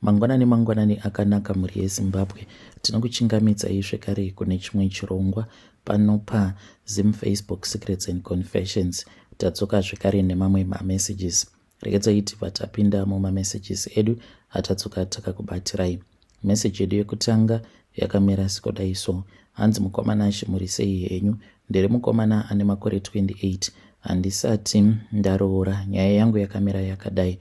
Mangwanani mangwanani akanaka mhuri yeZimbabwe. Tinokuchingamidzai zvekare kune chimwe chirongwa pano pa Zim Facebook Secrets and Confessions. Tadzoka zvekare nemamwe mamessages. Regedzai tibva tapinda mumamessages edu atadzoka takakubatirai. Message yedu yekutanga yakamira sekudai so. Hanzi mukoma Nashe muri sei henyu? Ndiri mukomana ane makore 28 handisati ndaroora. Nyaya yangu yakamira yakadai.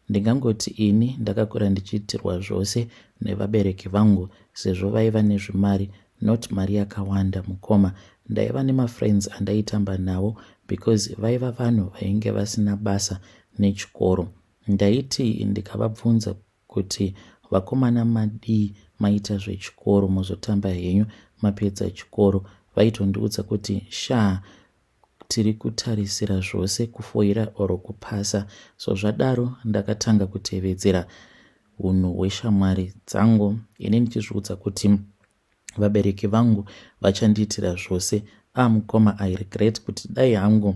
Ndingangoti ini ndakakura ndichiitirwa zvose nevabereki vangu sezvo vaiva nezvimari not mari yakawanda mukoma. Ndaiva nemafriends andaitamba nawo because vaiva vanhu vainge vasina basa nechikoro. Ndaiti ndikavabvunza kuti vakomana madii maita zvechikoro mozotamba henyu mapedza chikoro vaitondiudza kuti shaa tiri kutarisira zvose kufoira or kupasa so zvadaro ndakatanga kutevedzera hunhu hweshamwari dzangu ini ndichizviudza kuti vabereki vangu vachandiitira zvose ah mukoma I regret kuti dai hangu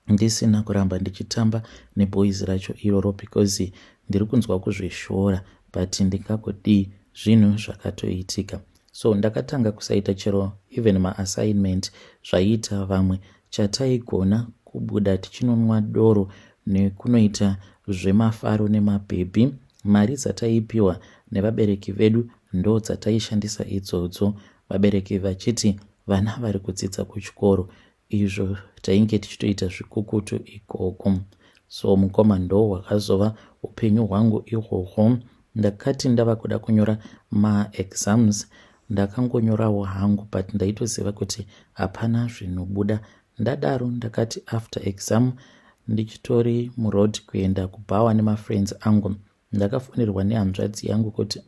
ndisina kuramba ndichitamba neboys racho iroro because ndiri kunzwa kuzvishora but ndingagodii zvinhu zvakatoitika so ndakatanga kusaita chero even maassignment zvaiita vamwe chataigona kubuda tichinonwa doro nekunoita zvemafaro nemabhebhi mari dzataipiwa nevabereki vedu ndo dzataishandisa idzodzo vabereki vachiti vana vari kudzidza kuchikoro izvo tainge tichitoita zvikukutu ikoko so mukoma ndo hwakazova upenyu hwangu ihwohwo ndakati ndava kuda kunyora maexams ndakangonyorawo hangu but ndaitoziva kuti hapana zvinobuda ndadaro ndakati after exam ndichitori muroad kuenda kubhawa nemafriends angu ndakafonerwa nehanzvadzi yangu kuti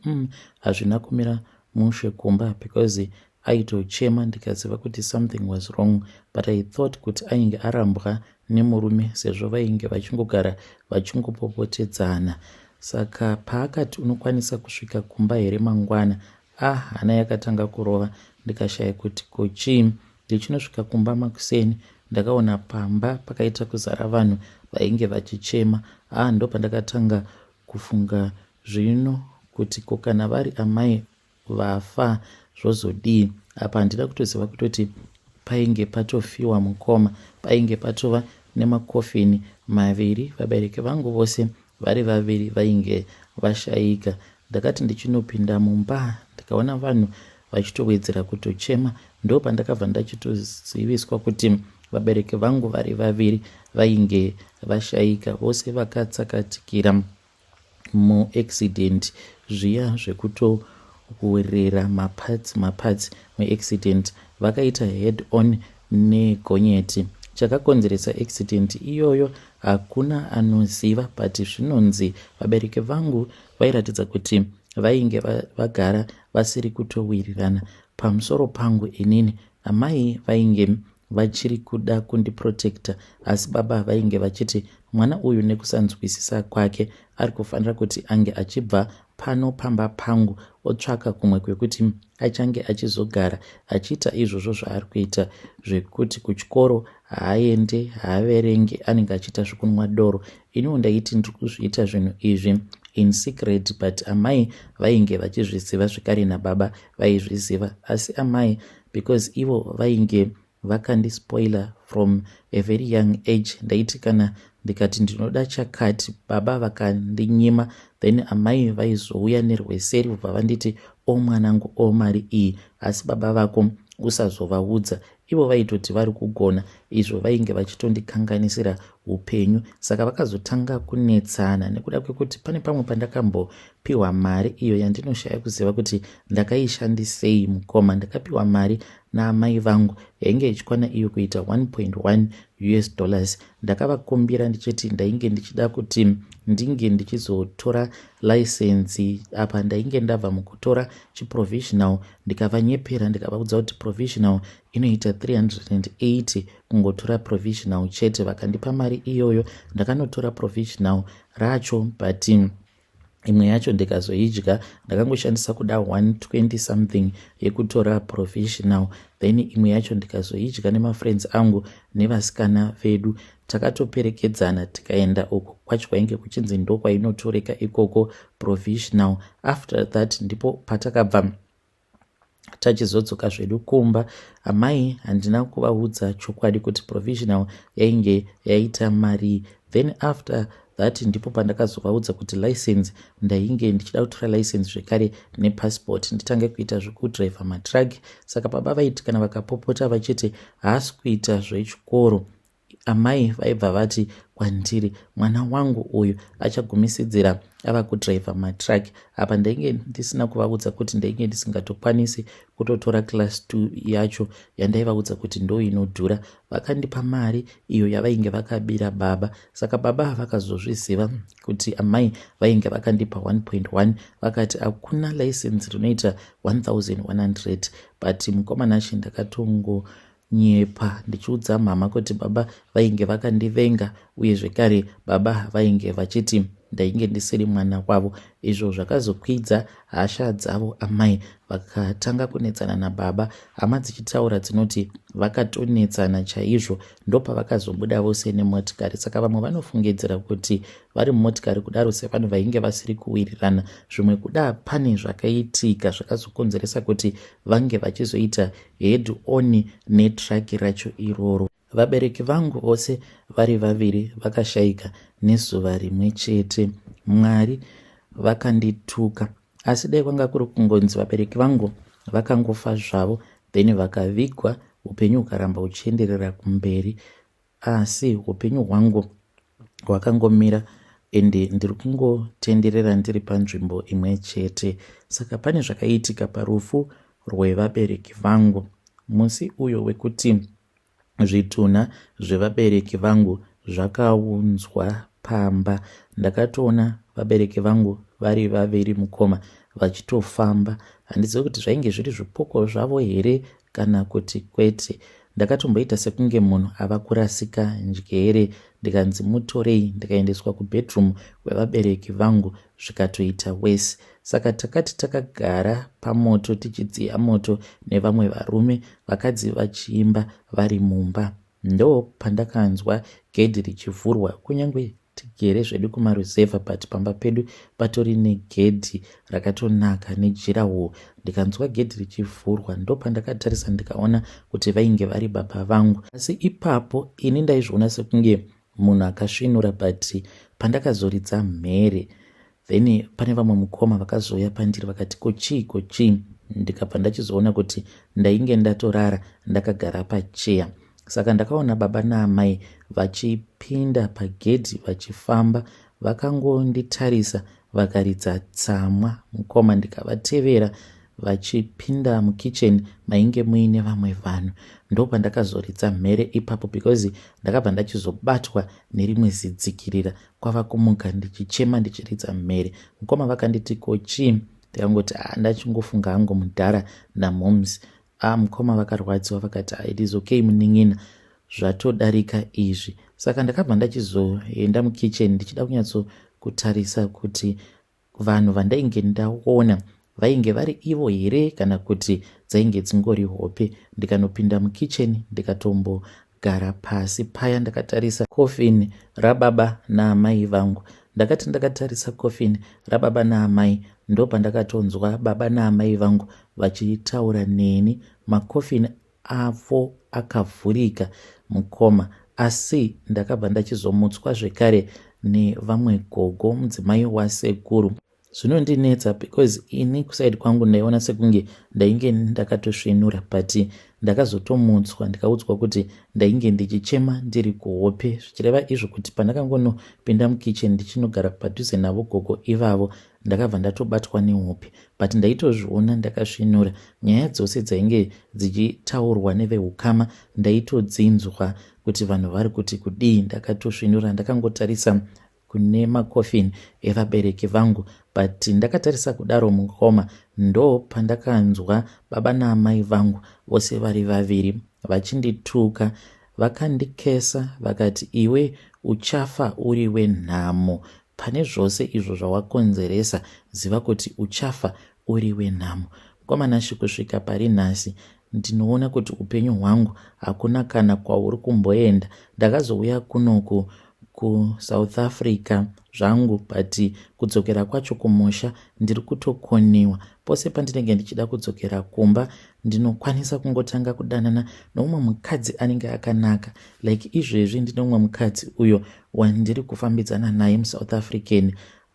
hazvina kumira mushe kumba because aitochema ndikaziva kuti something was wrong but I thought kuti ainge arambwa nemurume sezvo vainge vachingogara vachingopopotedzana saka paakati unokwanisa kusvika kumba here mangwana ah hana yakatanga kurova ndikashaya kuti kochii ndichinosvika kumba makuseni ndakaona pamba pakaita kuzara vanhu vainge vachichema ah ndopandakatanga kufunga zvino kuti ko kana vari amai vafa zvozodii apa handida kutoziva kutoti painge patofiwa mukoma painge patova nemakofini maviri vabereki vangu vose vari vaviri vainge vashaika ndakati ndichinopinda mumba ndikaona vanhu vachitowedzera kutochema ndo pandakabva ndachitoziviswa kuti vabereki vangu vari vaviri vainge vashaika vose vakatsakatikira muaccident zviya zvekutowerera maparts maparts muaccident vakaita head on negonyeti chakakonzeresa accident iyoyo hakuna anoziva but zvinonzi vabereki vangu vairatidza kuti vainge vagara vasiri kutowirirana pamusoro pangu inini amai vainge vachiri kuda kundiprotecta asi baba vainge vachiti mwana uyu nekusanzwisisa kwake ari kufanira kuti ange achibva pano pamba pangu otsvaka kumwe kwekuti achange achizogara achiita izvozvo zvaari kuita zvekuti kuchikoro haaende haaverenge anenge achiita zvekunwa doro iniwo ndaiti ndiri kuzviita zvinhu izvi in secret but amai vainge vachizviziva zvekare nababa vaizviziva asi amai because ivo vainge vakandispoiler from a very young age ndaiti kana ndikati ndinoda chakati baba vakandinyima then amai vaizouya nerweseri vobva vanditi o mwanangu o mari iyi asi baba vako usazovaudza ivo vaitoti vari kugona izvo vainge vachitondikanganisira upenyu saka vakazotanga kunetsana nekuda kwekuti pane pamwe pandakambopiwa mari iyo yandinoshaya kuziva kuti ndakaishandisei mukoma ndakapiwa mari naamai vangu yainge ichikwana iyo kuita 1.1 us dollars ndakavakumbira ndichiti ndainge ndichida kuti ndinge ndichizotora license apa ndainge ndabva mukutora chiprovisional ndikavanyepera ndikavaudza kuti provisional inoita 380 kungotora provisional chete vakandipa mari iyoyo ndakanotora provisional racho but Imwe yacho ndikazoidya, ndakangoshandisa kuda 120 something yekutora provisional, then imwe yacho ndikazoidya nemafriends angu nevasikana vedu. Takatoperekedzana tikaenda uko kwacho kwainge kuchinzi ndo kwainotoreka ikoko provisional. After that ndipo patakabva tachizodzoka zvedu kumba. Amai handina kuvaudza chokwadi kuti provisional yainge yaita mari. Then after that ndipo pandakazovaudza kuti license, ndainge ndichida kutora license zvekare nepassport, nditange kuita zvekudhiraivha matruck. Saka baba vaiti kana vakapopota vachiti haasi kuita zvechikoro, amai vaibva vati kwandiri, "Mwana wangu uyu achagumisidzira ava kudhiraivha matruck." Apa ndainge ndisina kuvaudza kuti ndainge ndisingatokwanisi kutotora class 2 yacho yandaivaudza kuti ndo inodhura. Vakandipa mari iyo yavainge vakabira baba. Saka baba vakazozviziva kuti amai vainge vakandipa 1.1, vakati hakuna license rinoita 1100. But mukomana achi ndakatongo nyepa ndichiudza mama kuti baba vainge vakandivenga, uye zvekare baba vainge vachiti ndainge ndisiri mwana wavo, izvo zvakazokwidza hasha dzavo. Amai vakatanga kunetsana nababa. Hama dzichitaura dzinoti vakatonetsana chaizvo, ndopavakazobuda vose nemotikari. Saka vamwe vanofungidzira kuti vari mumotikari kudaro, sevanhu vainge vasiri kuwirirana, zvimwe kuda pane zvakaitika zvakazokonzeresa kuti vange vachizoita head on netruck racho iroro. Vabereki vangu vose vari vaviri vakashayika nezuva rimwe chete. Mwari vakandituka, asi dai kwanga kuri kungonzi vabereki vangu vakangofa zvavo, then vakavigwa, upenyu hukaramba huchienderera kumberi. Asi upenyu hwangu hwakangomira, ende ndiri kungotenderera ndiri panzvimbo imwe chete. Saka pane zvakaitika parufu rwevabereki vangu. Musi uyo wekuti zvitunha zvevabereki vangu zvakaunzwa pamba, ndakatoona vabereki vangu vari vaviri, mukoma, vachitofamba. Handizivi kuti zvainge zviri zvipoko zvavo here kana kuti kwete. Ndakatomboita sekunge munhu ava kurasika njere. Ndikanzi mutorei, ndikaendeswa kubedroom kwevabereki vangu, zvikatoita wese. Saka takati takagara pamoto tichidziya moto nevamwe varume, vakadzi vachiimba vari mumba, ndo pandakanzwa gedhi richivhurwa. Kunyange tigere zvedu kumaruzevha, but pamba pedu patori negedhi rakatonaka nedurawall. Ndikanzwa gedhi richivhurwa, ndo pandakatarisa ndikaona kuti vainge vari baba vangu. Asi ipapo ini ndaizviona sekunge munhu akasvinura, but pandakazoridza mhere, then pane vamwe mukoma vakazouya pandiri vakati, "Ko chii, ko chii?" Ndikabva ndachizoona kuti ndainge ndatorara ndakagara pacheya. Saka ndakaona baba naamai vachipinda pagedhi vachifamba, vakangonditarisa vakaridza tsamwa, mukoma. Ndikavatevera vachipinda mukicheni mainge muine vamwe vanhu. Ndopandakazoridza mhere ipapo, because ndakabva ndachizobatwa nerimwe zidzikirira, kwava kumuka ndichichema ndichiridza mhere. Mukoma vakanditi, "Ko chii?" Ndikangoti, "Ah, ndachingofunga hangu mudhara namoms." Ah, mukoma vakarwadziwa, vakati, "It is okay munin'ina, zvatodarika izvi." Saka ndakabva ndachizoenda mukicheni ndichida kunyatsokutarisa kuti vanhu vandainge ndaona vainge vari ivo here kana kuti dzainge dzingori hope. Ndikanopinda mukicheni, ndikatombogara pasi paya ndakatarisa kofini rababa naamai vangu. Ndakati ndakatarisa kofini rababa naamai, ndopandakatonzwa baba naamai vangu vachitaura neni, makofini avo akavhurika, mukoma. Asi ndakabva ndachizomutswa zvekare nevamwe gogo, mudzimai wasekuru. Zvinondinetsa because ini kuside kwangu ndaiona sekunge ndainge ndakatosvinura, but ndakazotomutswa ndikaudzwa kuti ndainge ndichichema ndiri kuhope, zvichireva izvo kuti pandakangonopinda mukicheni ndichinogara padhuze navo gogo ivavo, ndakabva ndatobatwa nehope, but ndaitozviona ndakasvinura. Nyaya dzose dzainge dzichitaurwa neveukama ndaitodzinzwa kuti vanhu vari kuti kudii, ndakatosvinura ndakangotarisa kune makofini evabereki vangu. But ndakatarisa kudaro, mukoma, ndo pandakanzwa baba naamai vangu vose vari vaviri vachindituka. Vakandikesa vakati, "Iwe uchafa uri wenhamo." Pane zvose izvo zvawakonzeresa ziva kuti uchafa uri wenhamo. Mukoma Nashy kusvika pari nhasi ndinoona kuti upenyu hwangu hakuna kana kwauri kumboenda. Ndakazouya kunoku kuSouth Africa zvangu but kudzokera kwacho kumusha ndiri kutokoniwa. Pose pandinenge ndichida kudzokera kumba ndinokwanisa kungotanga kudanana noumwe mukadzi anenge akanaka like izvezvi ndine umwe mukadzi uyo wandiri kufambidzana naye musouth african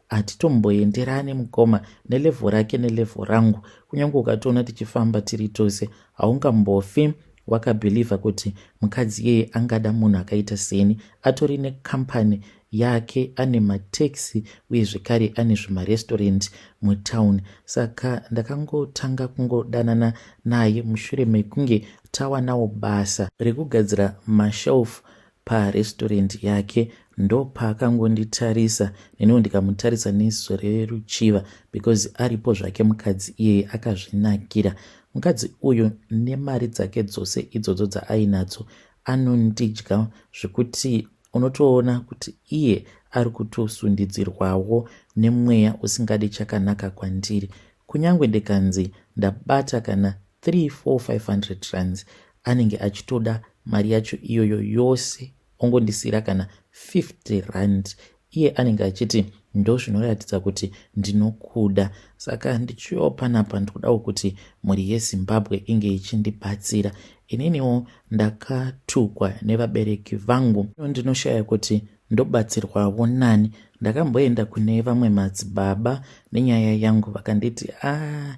hatitomboenderane mukoma nelevho rake nelevho rangu kunyange ukatoona tichifamba tiri tose haungambofi wakabhilivha kuti mukadzi iyeye angada munhu akaita seni atori necompany yake ane mataxi uye zvekare ane zvimarestaurant mutown saka ndakangotanga kungodanana naye mushure mekunge tawanawo basa rekugadzira mashelf parestaurant yake ndopaakangonditarisa neniwo ndikamutarisa neziso reruchiva because aripo zvake mukadzi iyeye akazvinakira mukadzi uyu nemari dzake dzose idzodzo dzaainadzo anondidya zvekuti unotoona kuti iye ari kutosundidzirwawo nemweya usingadi chakanaka kwandiri kunyange ndikanzi ndabata kana 3 4 500 rands anenge achitoda mari yacho iyoyo yose ongondisiira kana 50 rand iye anenge achiti ndozvinoratidza kuti ndinokuda saka ndichiuyawo panapa ndikudawo kuti mhuri yezimbabwe inge ichindibatsira ininiwo ndakatukwa nevabereki vangu ndinoshaya kuti ndobatsirwawo nani ndakamboenda kune vamwe madzibaba nenyaya yangu vakanditi a ah,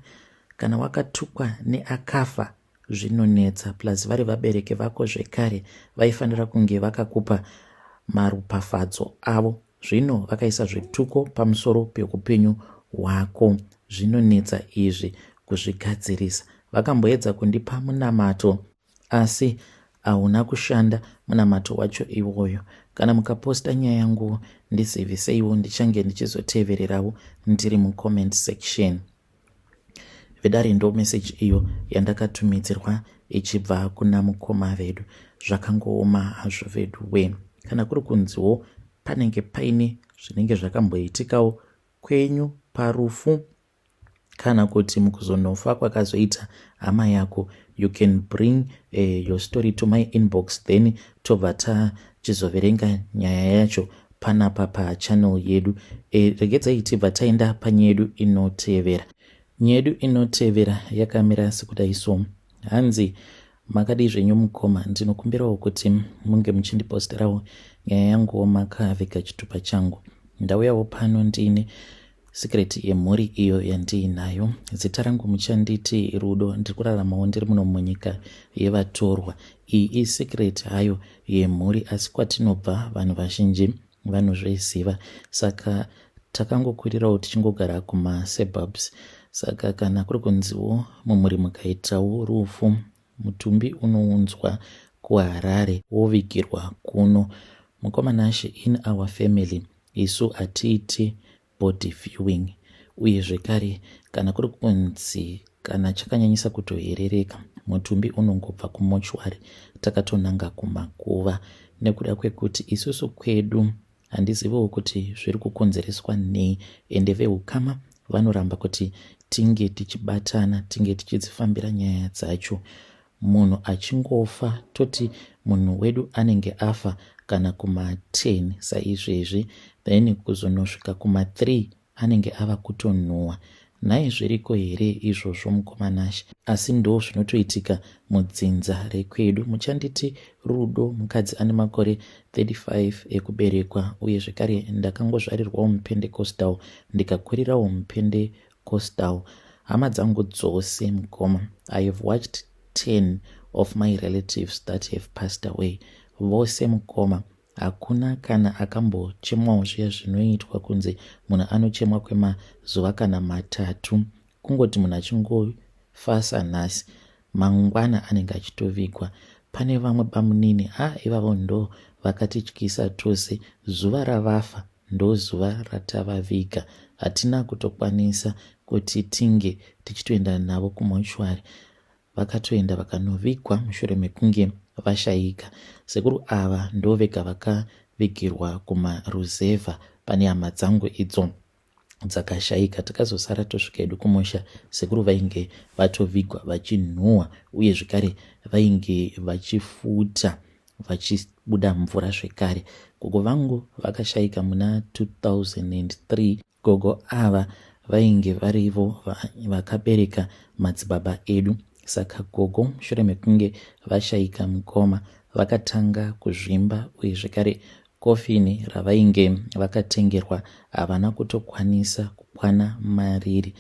kana wakatukwa neakafa zvinonetsa plus vari vabereki vako zvekare vaifanira kunge vakakupa maropafadzo avo zvino vakaisa zvituko pamusoro peupenyu hwako zvinonetsa izvi kuzvigadzirisa vakamboedza kundipa munamato asi hauna kushanda munamato wacho iwoyo kana mukaposta nyaya yangu ndiziviseiwo ndichange ndichizotevererawo ndiri mucomment section Vedare ndo message iyo yandakatumidzirwa ichibva kuna mukoma vedu. Zvakangooma hazvo vedu we. Kana kuri kunziwo panenge paine zvinenge zvakamboitikawo kwenyu parufu kana kuti mukuzonofa kwakazoita hama yako you can bring uh, your story to my inbox then tobva tachizoverenga nyaya yacho panapa pachannel yedu e, regedzai tibva taenda panyaya yedu inotevera nyaya yedu inotevera yakamira sekudai so hanzi makadii zvenyu mukoma ndinokumbirawo kuti munge muchindiposterawo nyaya yanguwo makaviga chitupa changu ndauyawo pano ndine Secret yemhuri iyo yandiinayo. Zita rangu muchanditi Rudo, ndiri kuraramawo ndiri muno munyika yevatorwa. Iyi isecret hayo yemhuri asi kwatinobva vanhu vazhinji vanozviziva. Saka takangokurirawo tichingogara kumasuburbs. Saka kana kuri kunziwo mumhuri mukaitawo rufu mutumbi unounzwa kuHarare wovigirwa kuno. Mukoma Nashe, in our family isu hatiiti body viewing uye zvekare kana kuri kunzi kana chakanyanyisa kutoherereka mutumbi unongobva kumochwari takatonanga kumakuva nekuda kwekuti isusu kwedu handizivewo kuti zviri kukonzereswa nei ende vehukama vanoramba kuti tinge tichibatana tinge tichidzifambira nyaya dzacho munhu achingofa toti munhu wedu anenge afa kana kuma 10 saizvezvi then kuzonosvika kuma 3 anenge ava kutonhuwa nhai zviriko here izvozvo mukoma Nashe asi ndo zvinotoitika mudzinza rekwedu muchanditi rudo mukadzi ane makore 35 ekuberekwa uye zvekare ndakangozvarirwawo mupendecostal ndikakurirawo mupendecostal hama dzangu dzose mukoma i have watched 10 of my relatives that have passed away vose mukoma hakuna kana akambochemwawo zviya zvinoitwa kunzi munhu anochemwa kwemazuva kana matatu kungoti munhu achingofasa nhasi mangwana anenge achitovigwa pane vamwe bamunini ha ivavo ndo vakatityisa tose zuva ravafa ndozuva ratavaviga hatina kutokwanisa kuti tinge tichitoenda navo kumochwari vakatoenda vakanovigwa mushure mekunge vashaika. Sekuru ava ndovega vakavigirwa kumaruzevha Pane hama dzangu idzo dzakashaika. Takazosara tosvika hedu kumusha, sekuru vainge vatovigwa vachinhuhwa uye zvekare vainge vachifuta vachibuda mvura zvekare. Gogo vangu vakashaika muna 2003. Gogo ava vainge varivo vakabereka madzibaba edu. Saka gogo mushure mekunge vashaika mukoma vakatanga kuzvimba uye zvekare kofini ravainge vakatengerwa havana kutokwanisa kukwana mariri.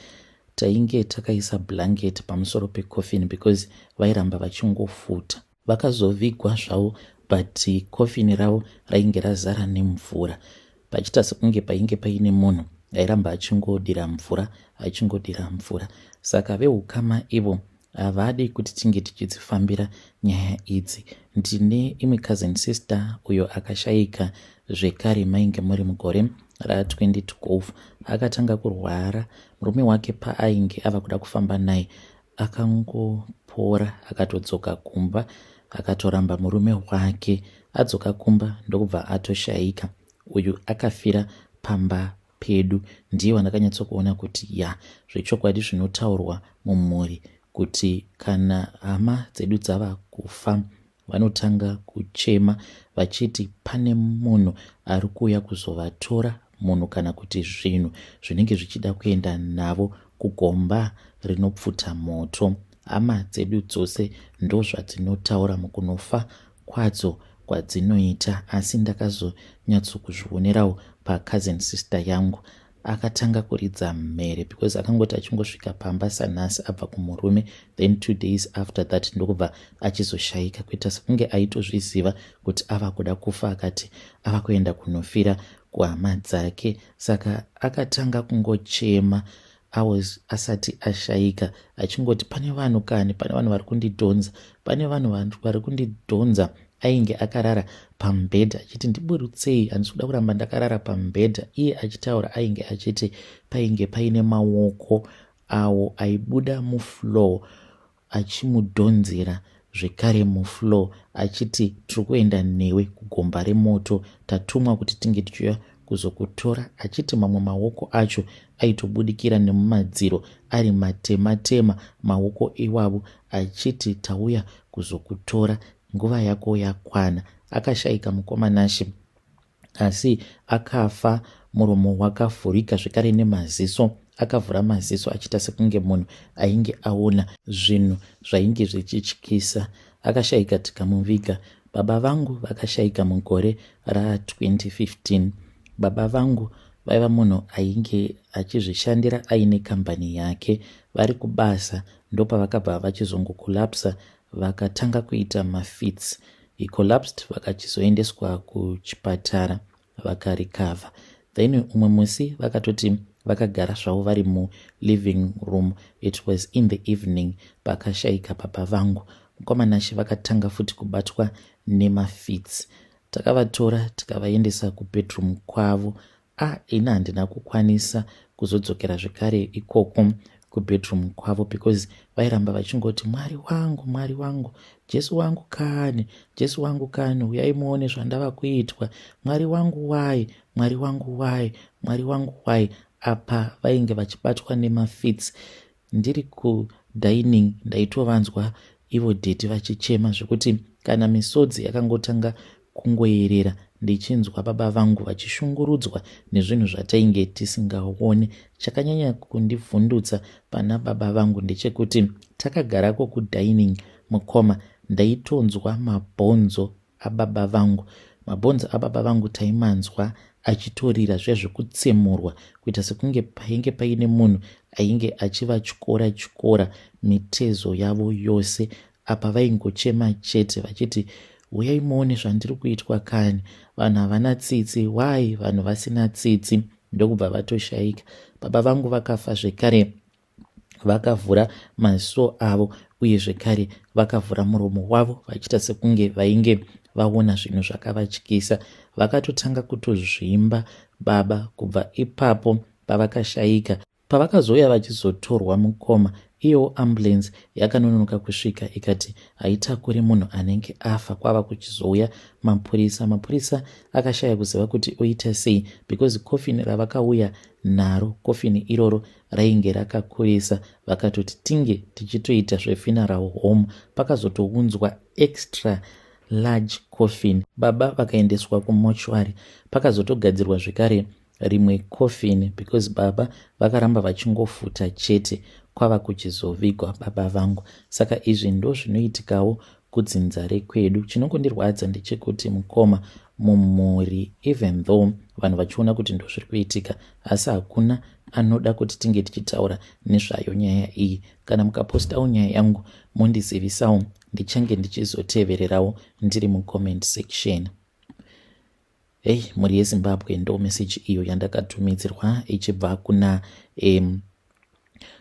Tainge takaisa blanket pamusoro pecoffin because vairamba vachingofuta. Vakazovigwa zvavo but coffin ravo rainge razara nemvura pachiita sekunge painge paine munhu airamba achingodira mvura achingodira mvura. Saka veukama ivo havadi kuti tinge tichidzifambira nyaya idzi. Ndine imwe cousin sister uyo akashaika zvekare mainge muri mugore ra2012. Akatanga kurwara murume wake paainge ava kuda kufamba naye akangopora akatodzoka kumba akatoramba murume wake. Adzoka kumba ndokubva atoshaika. Uyu akafira pamba pedu. Ndiye wandakanyatsokuona kuti ya zvechokwadi zvinotaurwa mumhuri kuti kana hama dzedu dzava kufa vanotanga kuchema vachiti pane munhu ari kuuya kuzovatora, munhu kana kuti zvinhu zvinenge zvichida kuenda navo kugomba rinopfuta moto. Hama dzedu dzose ndozvadzinotaura mukunofa kwadzo kwadzinoita, asi ndakazonyatsokuzvionerawo pacousin sister yangu. Akatanga kuridza mhere because akangoti achingosvika pamba sanhasi abva kumurume, then 2 days after that ndokubva achizoshaika, kuita sekunge aitozviziva kuti ava kuda kufa, akati ava kuenda kunofira kuhama dzake. Saka akatanga kungochema hours asati ashaika, achingoti pane vanhu kani, pane vanhu vari kundidhonza, pane vanhu vari kundidhonza. Ainge akarara pamubhedha achiti ndiburutsei, handisi kuda kuramba ndakarara pamubhedha. Iye achitaura ainge achiti painge paine maoko awo aibuda mufloor achimudhonzera zvekare mufloor, achiti tiri kuenda newe kugomba remoto, tatumwa kuti tinge tichiuya kuzokutora, achiti mamwe maoko acho aitobudikira nemumadziro ari matema tema maoko iwavo, achiti tauya kuzokutora, nguva yako yakwana. Akashaika mukomanashi, asi akafa muromo wakavhurika zvekare nemaziso akavhura maziso achiita sekunge munhu ainge aona zvinhu zvainge zvichityisa. Akashaika tikamuviga. Baba vangu vakashaika mugore ra2015. Baba vangu vaiva munhu ainge achizvishandira aine kambani yake. Vari kubasa ndopavakabva vachizongokolapsa vakatanga kuita mafits. He collapsed, vakachizoendeswa kuchipatara vakarikavha. Then umwe musi vakatoti vakagara zvavo vari muliving room, it was in the evening pakashaika baba vangu, mukomanashe vakatanga futi kubatwa nemafits. Takavatora tikavaendesa kubedroom kwavo. A ini handina kukwanisa kuzodzokera zvekare ikoko kubedroom kwavo because vairamba vachingoti Mwari wangu, Mwari wangu, Jesu wangu kani, Jesu wangu kani, uyai muone zvandava kuitwa, Mwari wangu wai, Mwari wangu wai, Mwari wangu wai. Apa vainge vachibatwa nemafits. Ndiri kudining ndaitovanzwa ivo daddy vachichema zvekuti kana misodzi yakangotanga kungoyerera ndichinzwa baba vangu vachishungurudzwa nezvinhu zvatainge tisingaoni. Chakanyanya kundivhundutsa pana baba vangu ndechekuti takagarako kudining mukoma, ndaitonzwa mabhonzo ababa vangu. Mabhonzo ababa vangu taimanzwa achitorira zviya zvekutsemurwa, kuita sekunge painge paine munhu ainge achivatyora tyora mitezo yavo yose. Apa vaingochema chete vachiti uyai muone zvandiri kuitwa kani, vanhu havana tsitsi, wai vanhu vasina tsitsi. Ndokubva vatoshaika. Baba vangu vakafa zvekare vakavhura maziso avo uye zvekare vakavhura muromo wavo vachiita sekunge vainge vaona zvinhu zvakavatyisa. Vakatotanga kutozvimba baba kubva ipapo pavakashaika. Pavakazouya vachizotorwa mukoma, Iyowo ambulance yakanonoka kusvika ikati haitakuri munhu anenge afa kwava kuchizouya mapurisa. Mapurisa akashaya kuziva kuti oita sei because coffin ravakauya naro coffin iroro rainge rakakurisa vakatoti tinge tichitoita zvefuneral home pakazotounzwa extra large coffin. Baba vakaendeswa kumochwari pakazotogadzirwa zvekare rimwe coffin because baba vakaramba vachingofuta chete kwava kuchizovigwa baba vangu. Saka izvi ndozvinoitikawo kudzinza rekwedu. Chinongondirwadza ndechekuti mukoma mumhuri even though vanhu vachiona kuti ndozviri kuitika asi hakuna anoda kuti tinge tichitaura nezvayo nyaya iyi. Kana mukapostawo nyaya yangu mondizivisawo ndichange ndichizotevererawo ndiri mucomment section. Hey, mhuri yeZimbabwe ndo message iyo yandakatumidzirwa ichibva kuna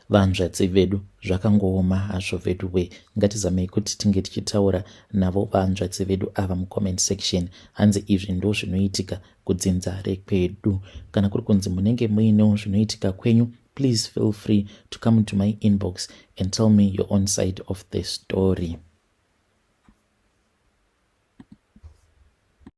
vanzvadzi vedu. Zvakangooma hazvo vedu we. Ngatizamei kuti tinge tichitaura navo vanzvadzi vedu ava mucomment section. Hanzi izvi ndo zvinoitika kudzinza rekwedu. Kana kuri kunzi munenge muinewo zvinoitika kwenyu, please feel free to come to my inbox and tell me your own side of the story.